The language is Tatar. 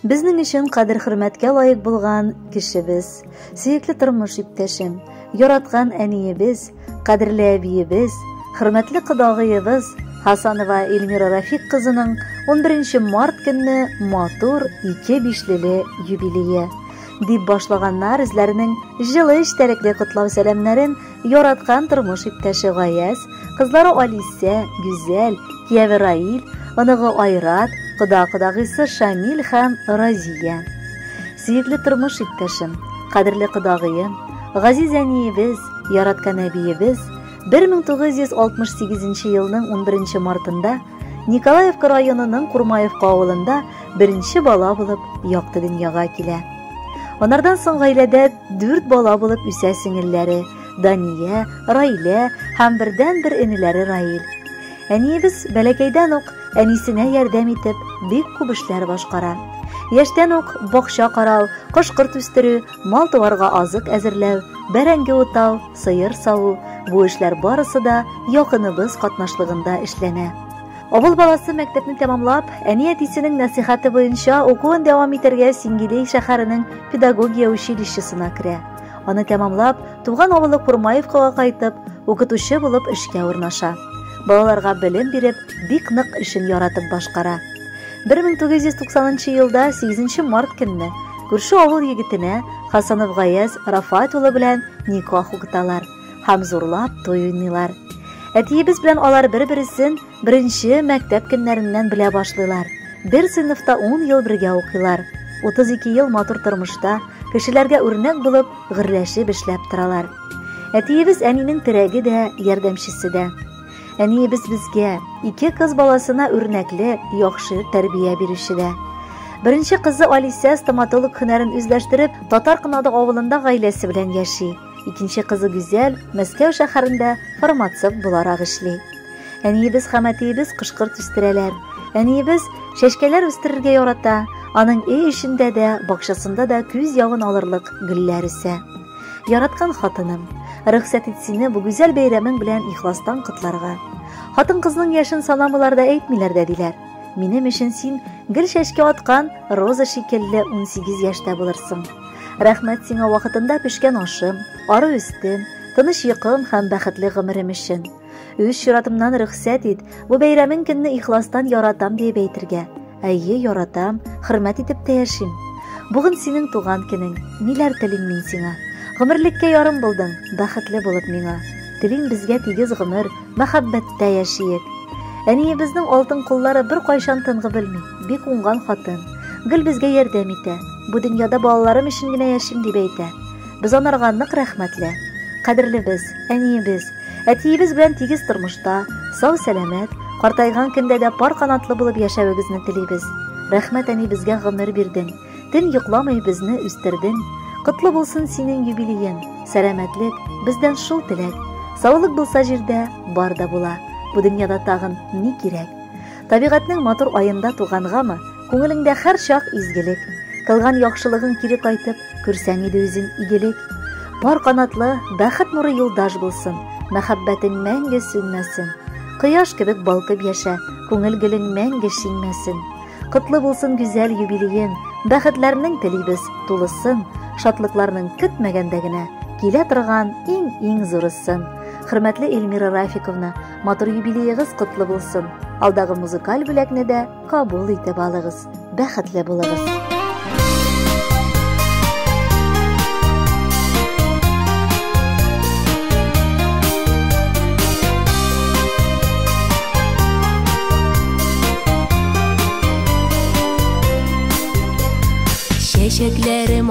Безнең өчен кадер-хөрмәткә лаек булган кешебез, сөекле тормыш иптәшем, яраткан әниебез, кадерле әбиебез, хөрмәтле кодагыебыз Хасанова Эльмира Рафик кызының 11 март көнне матур ике бишлеле юбилее. Дип башлаганнар үзләренең җылы эчтәлекле котлау сәламнәрен яраткан тормыш иптәше Гаяз, кызлары Алисә, Гүзәл, кияве Раил, оныгы Айрат, кода-кодагыйсы Шамил һәм Разия. Сөекле тормыш иптәшем, кадерле кодагыем, газиз әниебез, яраткан әбиебез 1968 елның 11 мартында Николаевка районының Курмаевка авылында беренче бала булып якты дөньяга килә. Анардан соң гаиләдә 4 бала булып үсә сеңелләре Дания, Раилә һәм бердән-бер энеләре Раил. Әниебез бәләкәйдән үк әнисенә ярдәм итеп, бик күп эшләр башкара. Яшьтән үк бакча карау, кош-корт үстерү, мал-туарга азык әзерләү, бәрәңге утау, сыер саву, бу эшләр барысы да якыныбыз катнашлыгында эшләнә. Авыл баласы мәктәпне тәмамлап, әни-әтисенең нәсихәте буенча укуын дәвам итәргә Сингилей шәһәренең педагогия училищесына керә. Аны тәмамлап, туган авылы Курмаевкага кайтып, укытучы булып эшкә урнаша. Балаларга белем биреп, бик нык эшен яратып башкара. 1990 елда 8 март көнне күрше авыл егетенә Хасанов Гаяз Рафат улы белән никах укыталар һәм зурлап туй уйныйлар. Әтиебез белән алар бер-берсен беренче мәктәп көннәреннән белә башлыйлар. Бер сыйныфта 10 ел бергә укыйлар. 32 ел матур тормышта кешеләргә үрнәк булып, гөрләшеп эшләп торалар. Әтиебез әнинең терәге дә, ярдәмчесе дә. Әниебез безгә, ике кыз баласына үрнәкле, яхшы тәрбия бирүче дә. Беренче кызы Алисә стоматолог һөнәрен үзләштереп, Татар Кынады авылында гаиләсе белән яши. Икенче кызы Гүзәл Мәскәү шәһәрендә фармацевт буларак эшли. Әниебез һәм әтиебез кош-корт үстерәләр. Әниебез чәчкәләр үстерергә ярата. Аның өй эчендә дә, бакчасында да күз явын алырлык гөлләр үсә. Яраткан хатыным, рөхсәт ит сине бу гүзәл бәйрәмең белән ихластан котларга. Хатын-кызның яшен санамыйлар да әйтмиләр дә диләр. Минем өчен син гел чәчкә аткан роза шикелле 18 яшьтә булырсың. Рәхмәт сиңа вакытында пешкән ашым, ары өстем, тыныч йокым һәм бәхетле гомерем өчен. Үз чиратымнан рөхсәт ит, бу бәйрәмең көнне ихластан яратам диеп әйтергә. Әйе, яратам, хөрмәт итеп тә яшим. Бүген синең туган көнең, ниләр телим мин сиңа? Гомерлеккә ярым булдың, бәхетле булып миңа. Телим безгә тигез гомер, мәхәббәттә яшиек. Әниебезнең алтын куллары бер кайчан тынгы белми, бик уңган хатын. Гел безгә ярдәм итә. Бу дөньяда балаларым өчен генә яшим дип әйтә. Без анарга нык рәхмәтле. Кадерлебез, әниебез, әтиебез белән тигез тормышта, сау-сәламәт, картайган көндә дә пар канатлы булып яшәвегезне телибез. Рәхмәт, әни, безгә гомер бирдең. Төн йокламый безне үстердең. Котлы булсын синең юбилеең. Сәламәтлек, бездән шул теләк. Саулык булса җирдә, бар да була. Бу дөньяда тагын ни кирәк? Табигатьнең матур аенда тугангамы, күңелеңдә һәр чак изгелек. Кылган яхшылыгың кире кайтып, күрсәң иде үзең игелек. Пар канатлы, бәхет нуры юлдаш булсын, мәхәббәтең мәңге сүнмәсен. Кояш кебек балкып яшә, күңел гөлең мәңге шиңмәсен. Котлы булсын гүзәл юбилеең, бәхетләрнең телибез тулысын, шатлыкларның көтмәгәндә генә килә торган иң-иң зурысын. Хөрмәтле Эльмира Рафиковна, матур юбилеегыз котлы булсын. Алдагы музыкаль бүләкне дә кабул итеп алыгыз. Бәхетле булыгыз. Чәчәкләрем